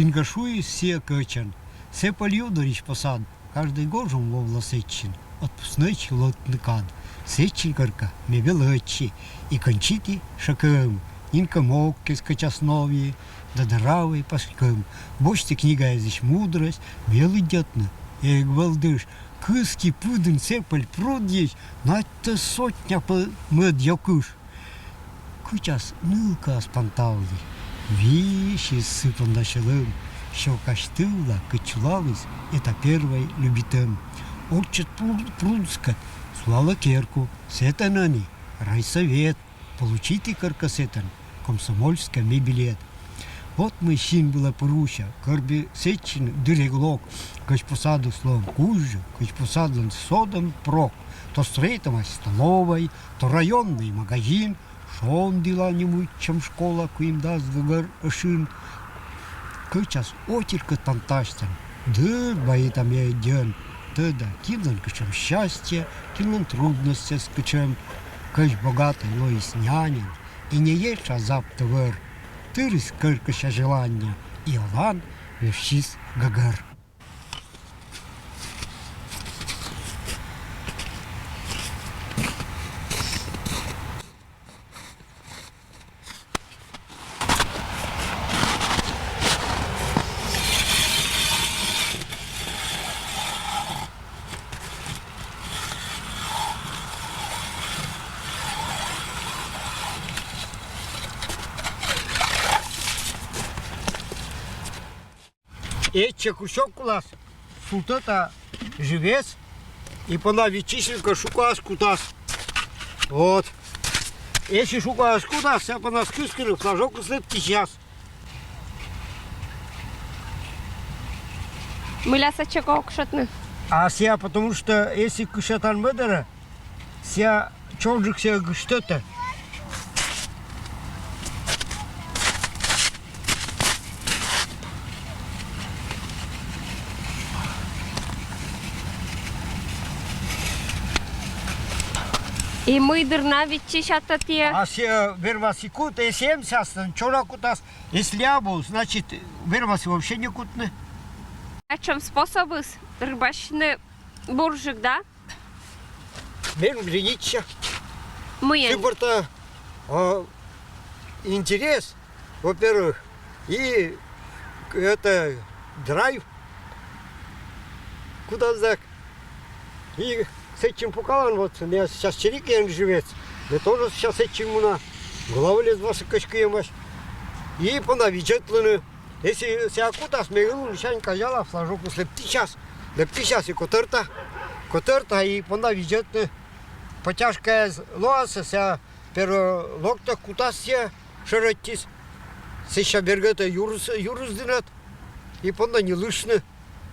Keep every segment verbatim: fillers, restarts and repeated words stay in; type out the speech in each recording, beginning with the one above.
Инга шуис сійӧ кӧчӧн. Сэ пӧль ю дорысь посад. Каждӧй гожӧм вӧвлӧ сэтчӧ отпускнӧйысь локтны кад. Сэтчӧ коркӧ ме велӧдчи и кончиті шӧкӧм. Нин кӧ мог кӧ кӧчас нови да даравӧй паськӧм. Босьті книгаэзысь мудрость, ме лыддьӧдны эг вӧлдыш. Кыски пыдын сэ пӧль прудйысь, надь тӧ сотня пӧ мӧд ёкыш. Кӧчас нылкаыс пантавлі, висис сы понда сьӧлӧм. Сё казьтывла, кыдз сулаліс эта первой любитӧм. Отсыд пруд-, прудскӧд сулалӧ керку, сэтӧн ӧні райсовет. Получиті коркӧ сэтӧн комсомольскӧй ме билет. Вот мый син вылӧ пыр уся, кӧрби сэтчӧ дыр эг лок. Кӧч посадыс лоӧ кузь, кӧч посадлӧн содӧн прок. То строитӧмаӧсь столовӧй, то районнӧй магазин, шонділа ним ичӧт школа, куимдас гӧгӧр ӧшин. Кӧчас отиркӧд пантастӧн, дыр баитам ме ӧддьӧн. Тӧда, кинлӧн кутшӧм счастье, кинлӧн трудностьыс кутшӧм. Кӧч богатӧй лоис няньӧн, и не етша заптӧ вӧр. Тырис коркӧ сійӧ желаннӧ, и олан вежсис гӧгӧр. Эсся кусок кулас, султӧта живес, и понда виччысьны кӧ, шукӧ ас кутас. Вот. Если шукӧ ас кутас, сійӧ понда кыскыны, флажокыс лэптысяс. Мыйла сэтчӧ кӧ ог кышӧтны? А сійӧ, потому что если кышӧтан мӧдарӧ, сійӧ чорыдджык сійӧ гыштӧтӧ. И мый дыр на виччысятӧ тіян? А сійӧ вермас и кут, если эмсьястӧн, чора кутас, если абу, значит, вермас и вообще не кутны. Ачым способыс рыбачитны бурджык, да? Мен гринича. Мыйӧн? Сыпырта, а, интерес, во-первых, и это драйв. Куда так? И сэтчӧ пукалан, вот, я сейчас Черикиын живец, я тоже сейчас сэтчӧ муна, головолес васӧ кӧськӧмась. И понда видзӧдлыны. Если сійӧ кутас, ме ылын сянь казяла, флажокыс лэптысяс, лэптысяс и котӧрта, котӧрта и понда видзӧдлыны. Потяжкаяс лоасӧ, сійӧ первой локтӧ, кутас сійӧ, шӧрӧдчис. Сэсся бергӧтӧ юрыс, юрыс дінӧд, и понда ньылыштны,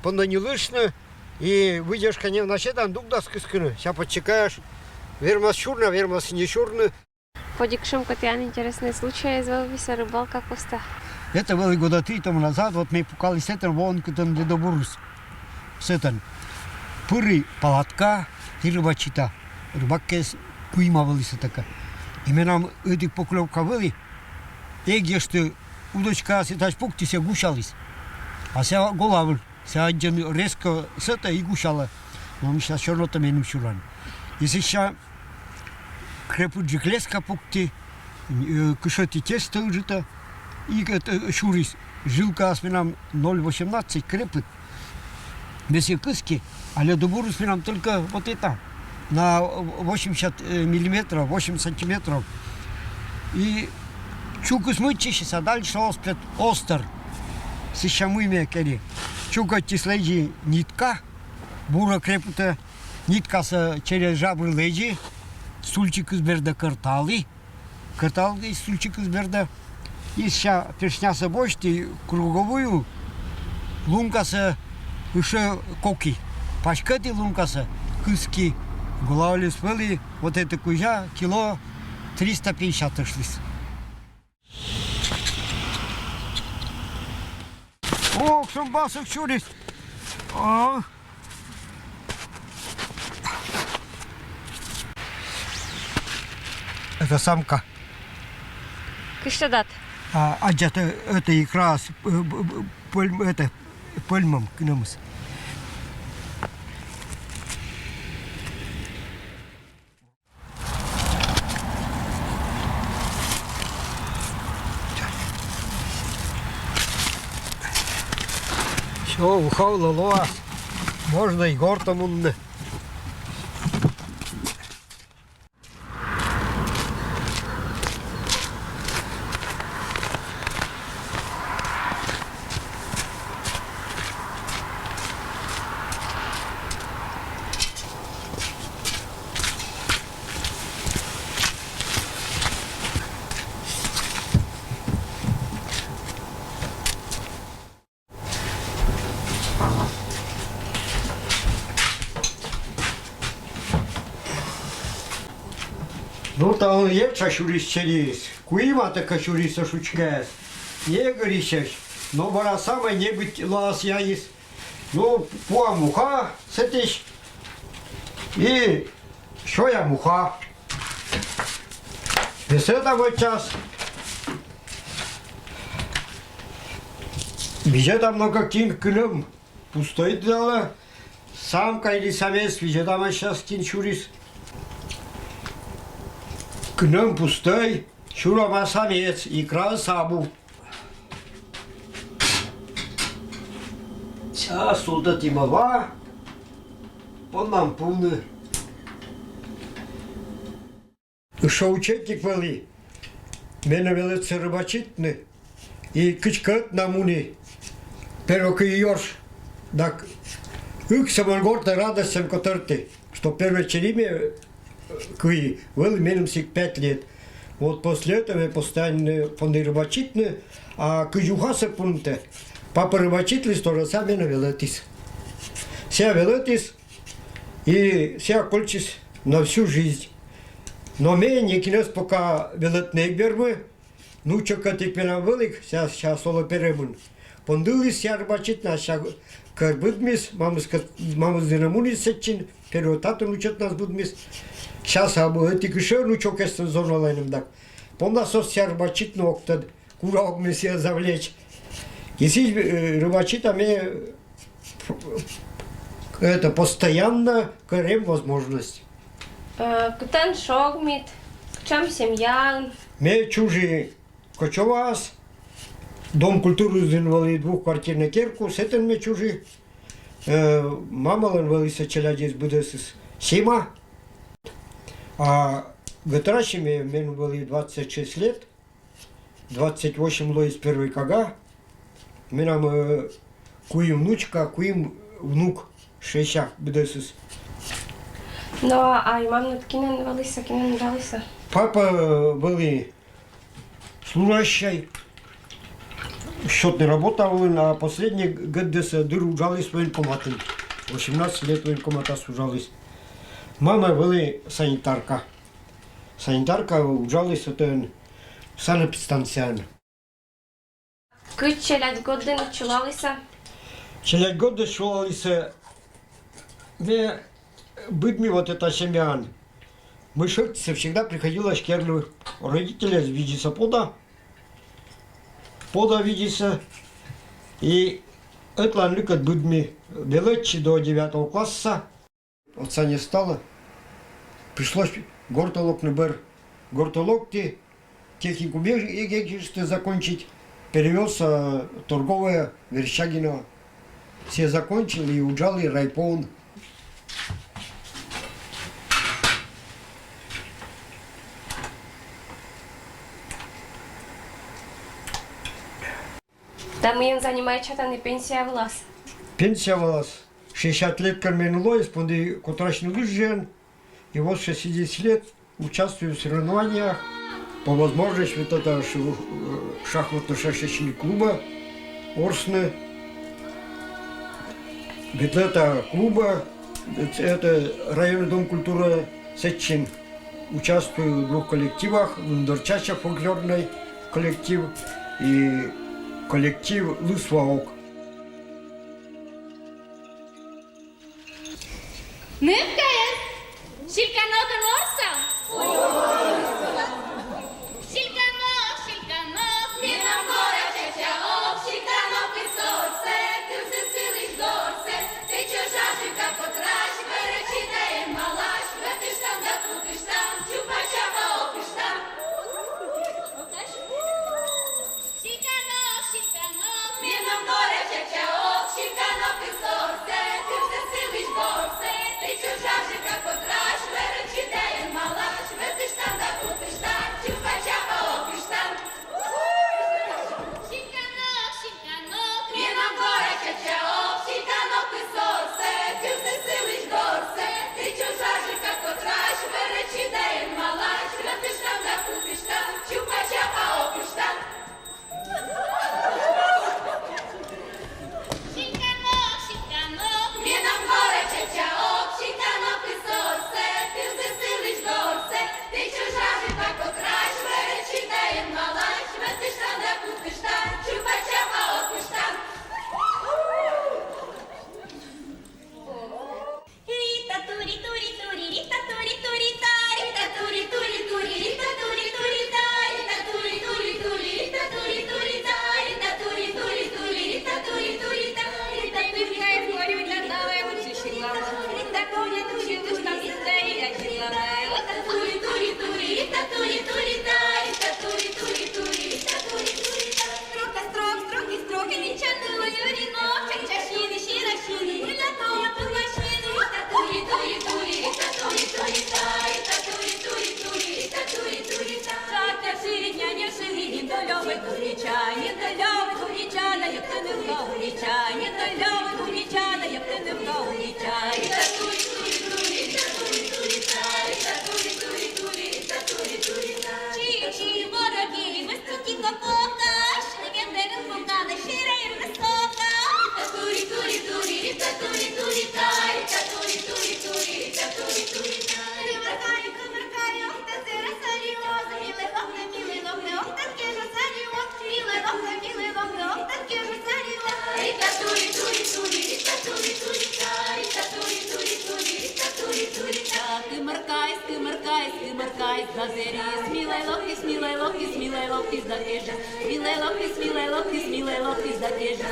понда ньылыштны, и выдержка не на сетан дугдас кыскыны, сійӧ подсекаешь, вермас сюрны, вермас не сюрны. Подик шуам, кӧть тіян интереснӧй случай эз вӧвлы сійӧ рыбалка костӧ. Это было года три тому назад, вот ме пукалі сэтӧн, воӧн кытӧн ледобурыс. Сэтӧн. Пыри палатка и рыбачита. Рыбаккӧд куима вӧлі сэтӧкӧ. И менам ӧтик поклёвка вӧлі. Эг ещӧ удочкаыс и тадз пукті, сійӧ гусяліс. А сійӧ голавль. Сійӧ аддзӧн резко сэтӧ и гусялӧ. Но мися, всё равно то меным сюран. И сэсся крепыдджык леска пукті, э, кышӧті тесто ыджыдӧ, и кӧ-, э, сюрис. Жилкаыс менам ноль восемнадцать крепыд. Ме сійӧс кыски, а ледобурыс менам только вот это, на восемьдесят, э, миллиметров, восемь сантиметров. И чукыс мыччысис, а дальше оз пет, остӧр. Сэсся мый ме кери. Чукӧдтіс лэдзи нитка, бура крепыдтӧ, ниткасӧ через жабры лэдзи, стульчикыс бердӧ кӧрталі, кӧрталі стульчикыс бердӧ. И сэсся першнясӧ босьті круговую, лункасӧ ышӧ кокі. Паськӧті лункасӧ, кыски, голавльыс вӧлі вот этакӧй, кило триста пятьдесят ӧшліс. Ох, сӧмын басӧ сюрис. А. Это самка. Кысь тӧдад? А, аддза, это, это икра с-, э, б-, б-, Пӧльм-, это, пӧльмӧм кынӧмыс. Всё, уха улӧ лоас. Можно и гортӧ мунны. Ну, талун етша сюрис чедис, куиматӧ кӧ сюрис шучкаяс, негӧрисьӧсь, но бара самӧй небыд лоас яйыс. Ну, пуам уха сэтысь и сёям уха. Весӧ там час. Видзӧдам, но-ко, кин кынӧм пустӧй дала. Самка или самец, видзӧдам час, кин сюрис. Кынӧм пустӧй, сюрӧма самец, икраыс абу. Час султӧдім ва, понам пуны. Ещӧ учебник вӧлі, менӧ велӧдсӧ рыбачитны, и кыдзкӧ ӧтнам муні, первой кыйӧ ёрш, дак ик сӧмын гортӧ радостьӧн котӧрті, что первой чери ме кыи, вӧлі меным сідз пять лет. Вот после этого ме постоянно понді рыбачитны, а кыдз ухасӧ пунтӧ, папа рыбачитліс, тоже сійӧ менӧ велӧдіс. Сійӧ велӧдіс, и сійӧ кольччис на всю жизнь. Но ме некинӧс пока велӧдны эг вермы, внучокӧд эг менам вӧлі, сійӧ, сійӧ олӧ перемын. Пондыліс сійӧ рыбачитны, а сійӧ кӧр быдмис, мамыс кӧ-, мамыс дінӧ муніс сэтчин, первой татын учӧтнас быдмис. Сійӧ абу, ӧтик ещӧ внучок эстӧн зонлӧн эм, дак. Понда соос сійӧ рыбачитны ог тӧд, кура ог ме сійӧс завлечь. И сідз, э, рыбачита ме, это, постоянно, кӧ эм возможность. Э, кытӧн шогмит, кутшӧм семьяын? Ме чужи Кочоваас, дом культуры дінӧ вӧлі двухквартирнӧй керка, сэтӧн ме чужи. Э, мамӧлӧн вӧлі сійӧ челядьыс быдӧсыс сиӧма. А гӧтырасьӧ ме, мен вӧлі двадцать шесть лет, двадцать восемь лоис первой кага. Менам, э, куим внучка, куим внук, шеся быдӧсыс. Но а ай-мамныд кинӧн вӧлісӧ, кинӧн вӧлісӧ? Папа, э, вӧлі служащӧй, счётнӧй работа вылын, а последньӧй гӧтдӧсӧ дыр уджаліс военкоматын. Восемнадцать лет военкоматас уджаліс. Мама вӧлі санитарка. Санитарка уджаліс отын санэпидстанцияын. Кыдз челядьгодын чолалісӧ? Челядьгодын чолалісӧ, ме быдми вот эта семьяын. Мый шӧртсӧ всегда приходилось керны. Родительӧс видзисӧ пода, пода видзисӧ. И ӧтлаын ныкӧд быдми, велӧдчи до девятого класса. Отца не стало. Пришлось гортӧ локны бӧр. Гортӧ локті, техникум эг-, эг-, эгесьтіс закончить, перевёлся торговое Верещагиново. Всё закончил и уджалі райпоын. Да мыйӧн занимайтчатанныд пенсия вылас? Пенсия вылас. Шестьдесят лет кӧ меным лоис, понді котырасьны лыжиӧн. И вот с шестидесяти лет участвую в соревнованиях. По возможности вот это ш-, э, шахматно-шашечный клуба Орсны. Ветлӧта клуба, это районный дом культуры сэтчин. Участвую в двух коллективах, Лундорчача фольклорный коллектив и коллектив Лысваок. Нывкаэс, сильканокын орса? Сильканок, сильканок, менам кора чачаок, сильканок и сор. Кымыркайс, кымыркайс, кымыркайс, зазерис, милой локтис, милой локтис, милой локтис, да кежис, милой локтис, милой локтис, милой локтис, да кежис.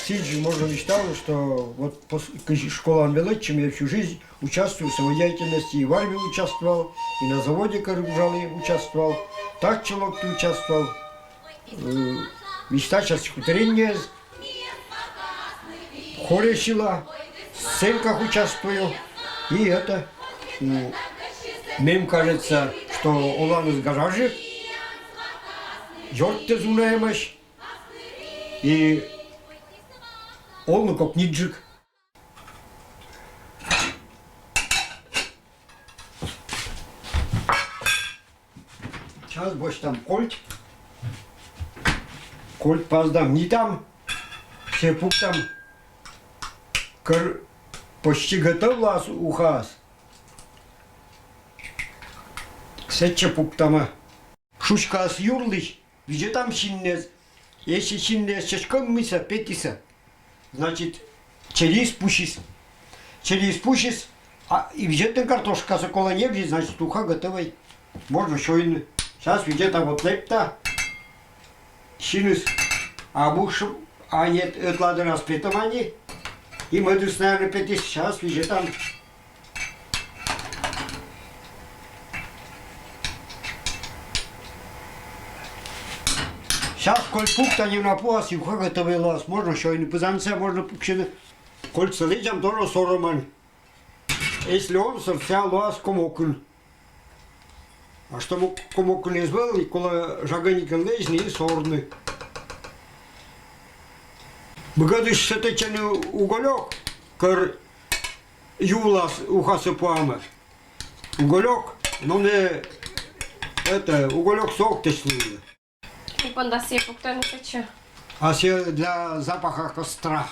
Сідз можно висьтавны, что вот пос-, кызь школаын велӧдчи, ме всю жизнь участвую в самодеятельности, и в армии участвовал, и на заводе, кӧр уджалі, участвовал, татчӧ локті, участвовал. Э, висьтала стихотворениеяс, в хоре сьыла, в сценках участвую. И это, м, мем кажется, что оланыс гажажы, ёртӧ зуна эмӧсь и олӧ кокниджык. Час босьтам кольт. Кольт паздам, нитам. Сійӧ пуктам. Кӧр почти готов лоас ухаыс, сэтчӧ пуктам. Шучкаыс юрлысь. Видзӧдам синнас. Если синнас сьӧкыд, мися, петісӧ. Значит, челядьыс пусис. Челядьыс пусис, а, и видзӧдам, картошкасӧ колӧ ньӧбны, значит, уха готовӧй. Можно сёйны. Час видзӧдам, вот лэпта. Синыс. А буш, а нет, ӧтлаын раз петӧма ни. И мӧдыс, наверно, петіс. Час видзӧдам. Час кольт пукта, неуна пуас, и уха готовӧй лоас. Можно сёйны, пызансӧ можно пуксьыны. Кольтсӧ лэдзам, тоже сорӧмӧн. Если он сорт, сійӧ лоас комокын. А чтобы комокын эз вӧв, и колӧ жагэникӧн лэдзны и сорны. Быгӧдысь сэтӧдчӧны уголёк, кӧр юлас ухасӧ пуамӧ. Уголёк, но не это, уголёк сок течлы. И понда сійӧ пуктӧны сэтчӧ. А сійӧ для запаха костра.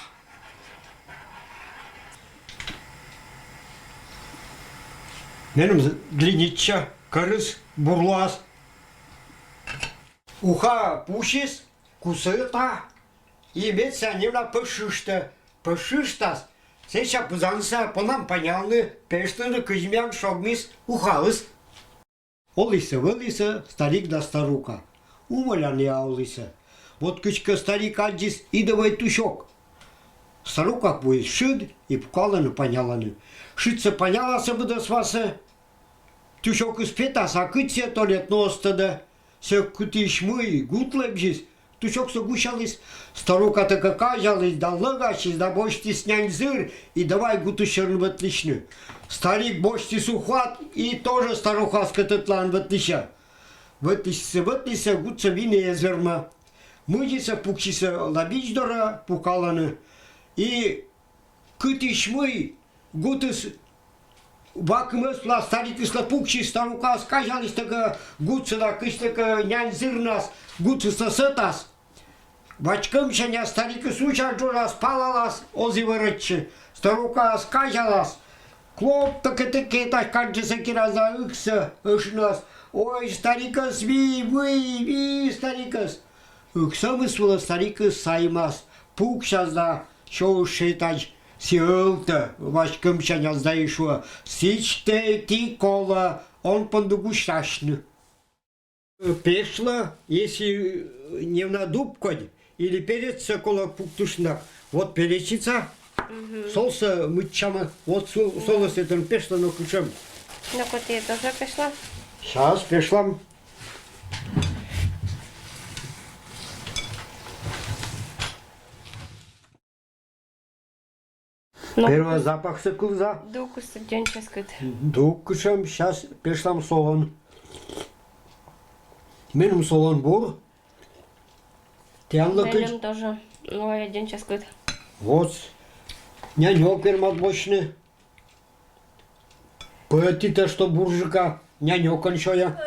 Меным з-, длиннитчӧ, кӧрыс бур лоас. Уха пусис, кусӧ ӧта, и мед сійӧ неуна пӧшйыштӧ, пӧшйыштас, сэсся пызансӧ понам панялны, пештны, кыдз миян шогмис ухаыс. Олісӧ-вӧлісӧ старик да старука. Умоляны олісӧ. Вот кыдзкӧ старик аддзис идовӧй тусёк. Старука пуис шыд и пукалӧны, панялӧны. Шыдсӧ паняласӧ быдӧс васӧ. Тусёкыс петас, а кыдз сійӧ тӧдӧ, но оз тӧдӧ. Сійӧ кытысь мый гут лэбзис, тусёксӧ гусяліс. Старука тӧкӧ казяліс да лӧгасис да босьтіс нянь зыр и давай гутыс сьӧрын вӧтлысьны. Старик босьтіс ухват и тоже старухаыскӧд ӧтлаын вӧтлысьӧ. Вӧтлысьсӧ, вӧтлысьсӧ, гутсӧ вины эз вермӧ. Мыйисӧ, пуксисӧ лабич дорӧ, пукалӧны. И кытысь мый гутыс вакымӧс вылас старикыслы пуксис, старукаыс казяліс тӧкӧ гутсӧ да кыдзтӧкӧ нянь зырнас гутсӧ сӧтас. Вачкӧмсяня старикыс уся джурас палалас, оз и вӧрӧдчы. Старукаыс казялас. Клоп, тӧкӧ-тӧкӧ тась кадджыса керас да ыксӧ ӧшинас. Ой, старикӧс, вий, вый, вий, старикӧс. Ыксӧмыс вылӧ старикыс саймас, пуксяс да сёысь шетадз сійӧс ӧвтӧ вачкӧмсяняс да и шуӧ: сідз тэ ті колӧ, он понды гусясьны. Пешлы, если не на дубкодь или перецсӧ колӧ пуктыштны, вот перечница, солсӧ мыччамӧ, вот со-, солӧ сэтӧн пешлӧ, но кучӧм. Ну-ка, тэ тоже пешла. Сейчас пешлам. Ну, первый запах сыклыза. Дук кыдз, дзоньвидзаськыд. Дук кучӧм, сейчас пешлам солӧн. Меным солӧн бур. Тіянлы кыдз? Меным тоже. Ой, дзоньвидзаськыд. Вот. Няньок вермас босьтны. Пӧтіта, что бурджыка няньокӧн сёя.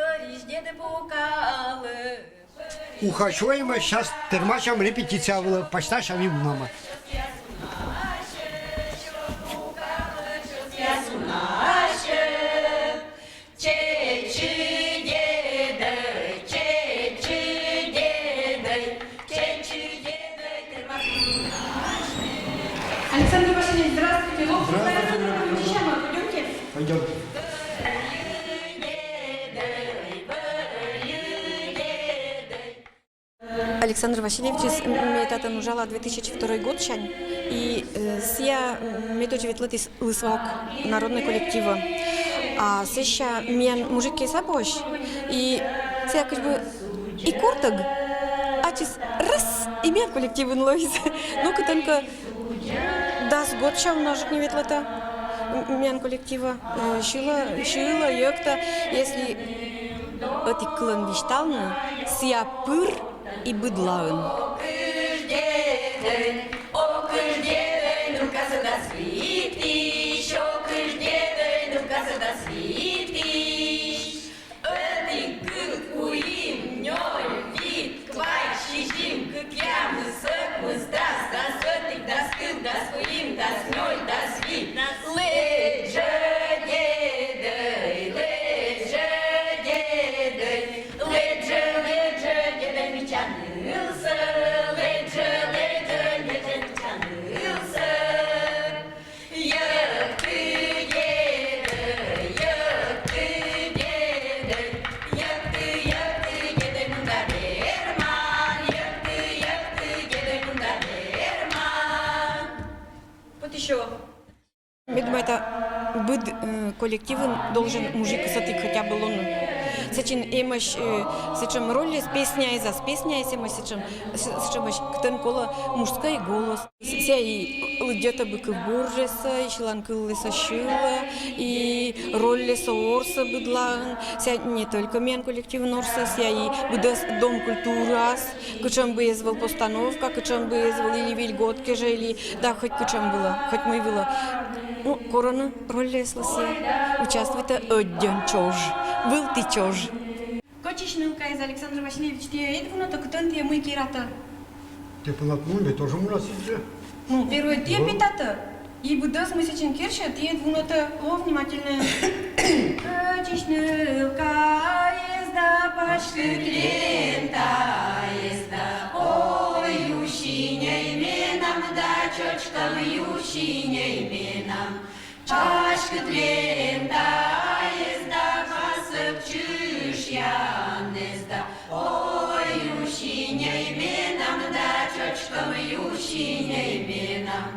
Ухачуймӧ, сейчас тэрмасям репетиция вылӧ, пасьтасям и унамӧ. Александр Васильевич, здравствуйте. Здравствуйте, здравствуйте. Пойдём. Александр Васильевич, ме татын ужала две тысячи второй годсянь, и э, сія м, медводз ветлӧдіс «Лысва ог» народнӧй коллективӧ. А сэсся миян мужик эз абуӧсь, и сія кыдз бы и кортӧг, ачыс раз, и миян коллективын лоис. Ну, кытӧнкӧ дас годся уна жӧ ӧні ветлӧта м- миян коллективӧ, э, сьылӧ, сьылӧ, йӧктӧ, если ӧтик кылӧн висьталны, сія пыр и быдлаын. Ӧтик, кык, куим, нёль, вит, квайт, сизим, кыкъямыс, ӧкмыс, дас, дас ӧтик, дас кык, дас куим, дас нёль, дас вит. Лэдзӧ, дедӧй, лэдзӧ, дедӧй, лэдзӧ, лэдзӧ, дедӧй, мича нылсӧ, лэдзӧ, лэдзӧ, лэдзӧ, мича нылсӧ. Йӧкты, дедӧй, йӧкты, дедӧй, йӧкты, йӧкты, дедӧй, мында верман, йӧкты, йӧкты, дедӧй, мында верман. Вот ещё. Ме думайта, быд э, коллективын должен мужик ӧтик хотя бы лоны. Сэтшӧм эмӧсь э, сэтшӧм рольяс, песняяс, песняяс эмӧсь сэтшӧм, с- сэтшӧмӧсь, кытӧн колӧ мужской голос. Сія и лыддьӧ быд кывбуръяссӧ, и сьыланкывлӧ сьылӧ, и рольяссӧ ворсӧ быдлаын. Сія не только миян коллективын ворсӧ, сія и быдӧс дом культурас, кутшӧм бы эз вӧв постановка, кутшӧм бы эз вӧв или выль год кежӧ, или да хоть кутшӧм вылӧ, хоть мый вылӧ. Ну, корӧны рольяслы сія, участвуйтӧ ӧддьӧн чӧж, вывті чӧж. Кӧчысь нылкаыс Александр Васильевич, тіян ӧд вунӧтӧ, кытӧн тіян мый кератӧ? Тіян пӧлӧс мунӧ, ме тоже муна сідзжӧ. Ну, первой тіян петатӧ. И быдӧс, мый сэтшӧм керсьӧ, тіян ӧд вунӧтӧ, о, внимательно. Кӧчысь нылкаыс да паськыд лентаыс да, ой, ю синьӧй менам да чӧчкам, ю синьӧй менам. Паськыд лентаыс да пасӧг чышъяныс да, ой, ю синьӧй менам да чӧчкам, ю синьӧй менам.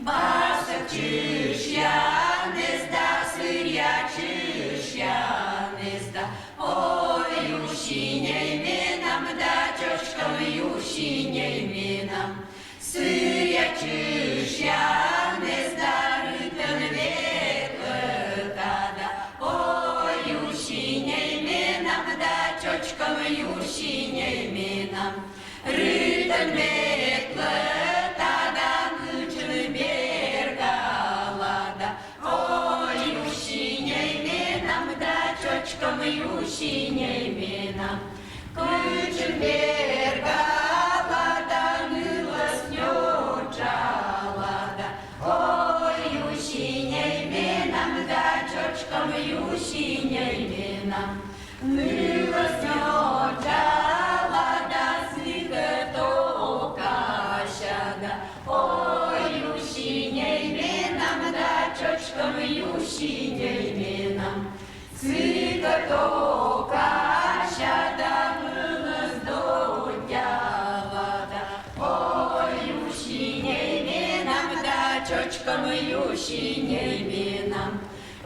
Пасӧг чышъяныс да, сыръя чышъяныс да, ой, ю синьӧй менам да чӧчкам, ю синьӧй менам. Сыръя чышъяныс да рытӧн ветлӧта да, ой, ю синьӧй менам да чӧчкам, ю синьӧй менам. Рытӧн ветлӧта да кытшын бергала да, ой, ю синьӧй менам да чӧчкам, ю синьӧй менам. Кытшын бергала да нылӧс нёлджа Синей менам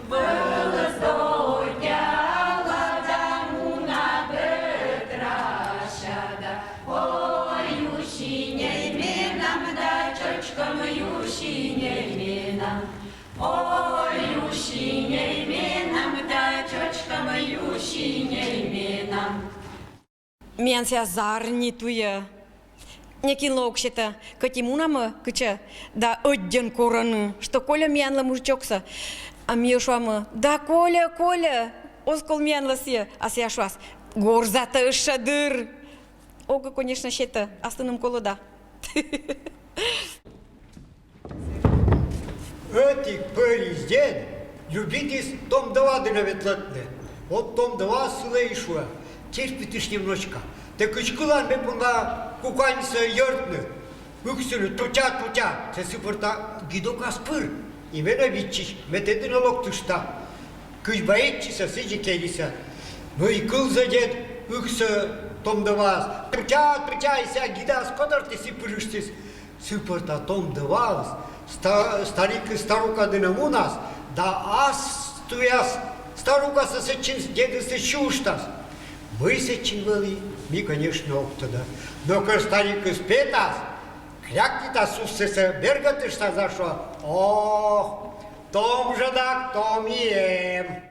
вылыс додяла да муна дык ращада. Ой, ю синей менам да чочкам, ю синей менам. Ой, ю синей менам да чочкам, ю синей менам. Миян сія зарни туйӧ. Некинлы ог сетӧ, кӧть и мунамӧ кытчӧ да ӧддьӧн корӧны, что Коля миянлы мужичоксӧ. А ми шуамӧ: «Да, Коля, Коля, оз кол миянлы сія». А сія шуас: «Горзатӧ ӧшӧ дыр». Ог, конечно, сетӧ, аслыным колӧ да. Ӧтик пӧрысь дед любитіс томдӧва дінӧ ветлӧдны. Вот томдӧва сылы и шуӧ: «Терпитыш немножко. Тэ кыдзкӧ лоан, ме понда куканьсӧ йӧртны. Ыксӧ нин тутя, тутя». Тэ сы пӧрта гидокас пыр. И менӧ виччысь, ме тэ дінӧ локтышта. Кыдз баитчисӧ, сідзи керисӧ. Ну и кылзӧ дед ыксӧ томдӧваас. Тутя, тутя, и сія гидас котӧртіс и пырыштіс. Сы пӧрта томдӧваыс ста-, старикыс старука дінӧ мунас, да ас туяс старукасӧ сэтчин дедыслы сюйыштас. Мый сэтчин вӧлі, ми, конечно, ог тӧдӧ. Но кӧ старикыс петас, крякнитас сувсӧ, бергӧдыштас да шуас: «Ох, том жӧ да, том и эм».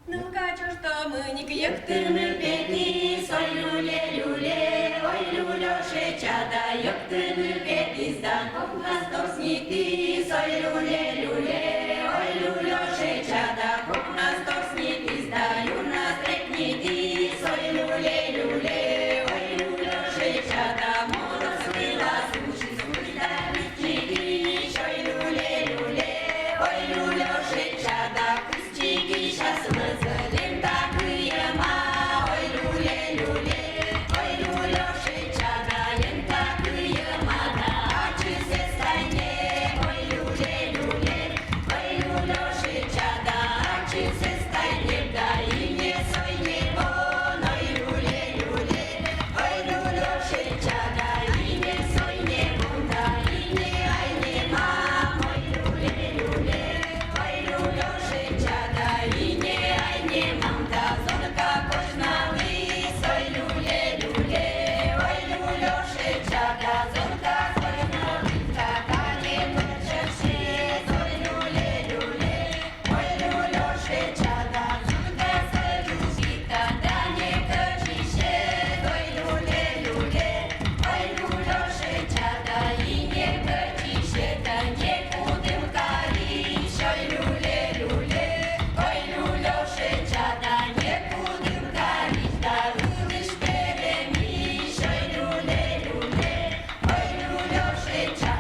Нылка чужтомыник йӧктыны петіс, ой, люле, люле, ой, люлёшеча да, йӧктыны петіс да, копнас торснитіс, ой, люле, люле, ой, люлёшеча да, копнас торснитіс да, юрнас трекнитіс, ой, люле, люле, ой, люлёшеча да, мороз вылас учис, кузь да кызьчитіс, ой, люле, люле, ой, люлёшеча да, кызь Чикися сылы лента кыйӧма, ой, люле, люле, ой, люлёшеча да, лента кыйӧма да, ачыс эз тайнеб, ой, люле, люле, ой, люлёшеча да, ачыс эз тайнеб да, и не сойнебон, ой, люле, люле, ой, люлёшеча да, и не сойнебон да, и не айнемам, ой, люле, люле. Ой, люлёшеча да, и не айнемам да, зонка козьналіс, ой, люле, люле, ой, люлёшеча да, зонка козьналіс да, тані кӧчӧ сіс, ой, люле, люле, ой, люлёшеча да, зонка сӧдзужит да, тані кӧчӧ сіс, ой, люле, люле. Ой, люлёшеча да, и не кӧчӧ сіс да, некудын карысь, ой, люле, люле. Ой, люлёшеча да, некудын карысь да, ылысь перемысь, ой, люле, люле. Ой, люлёшеча.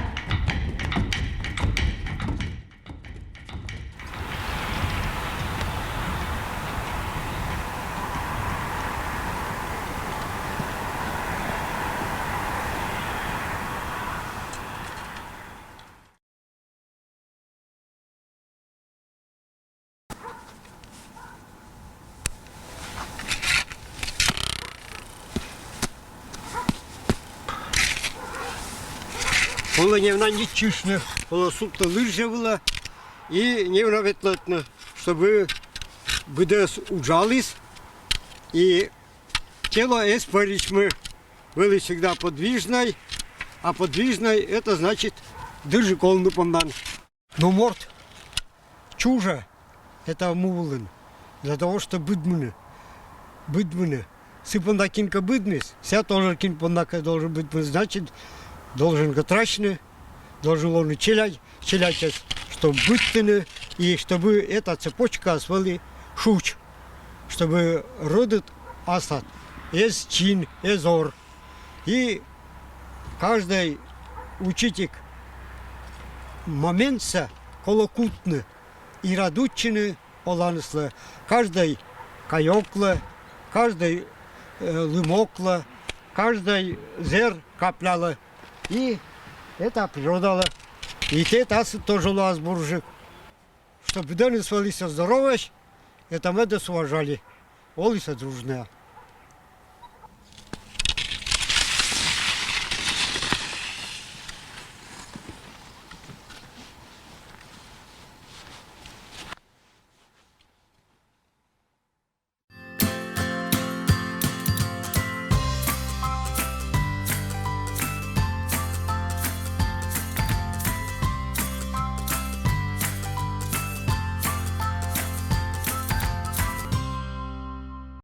Колӧ неуна нитчыштны, колӧ сувтны лыжи вылӧ и неуна ветлӧтны, чтобы быдӧс уджаліс и тело эз пӧрысьмы, вӧлі всегда подвижнӧй, а подвижнӧй — это значит дырджык олны пондан. Но морт чужӧ, это му вылын, для того, чтобы быдмыны, быдмыны. Сы понда кинкӧ быдмис, сія тоже кин понда кӧ должен быдмыны, значит, должен кӧ трасьны, должен лоны челядь, челядьӧс, чтобы быдтыны, и чтобы эта цепочка вӧлі шуч, чтобы рӧдыд аслад эз чин, эз ор. И каждӧй учитик моментсӧ колӧ кутны и радуйтчыны оланыслы, каждӧй кайӧклы, каждӧй, э, лымӧклы, каждӧй зэр каплялы. И это природалы. И тэ тасыд тоже лоас бурджык. Чтоб быдӧныс вӧлісны здоровӧсь, это мед уважали, олісны дружнӧя.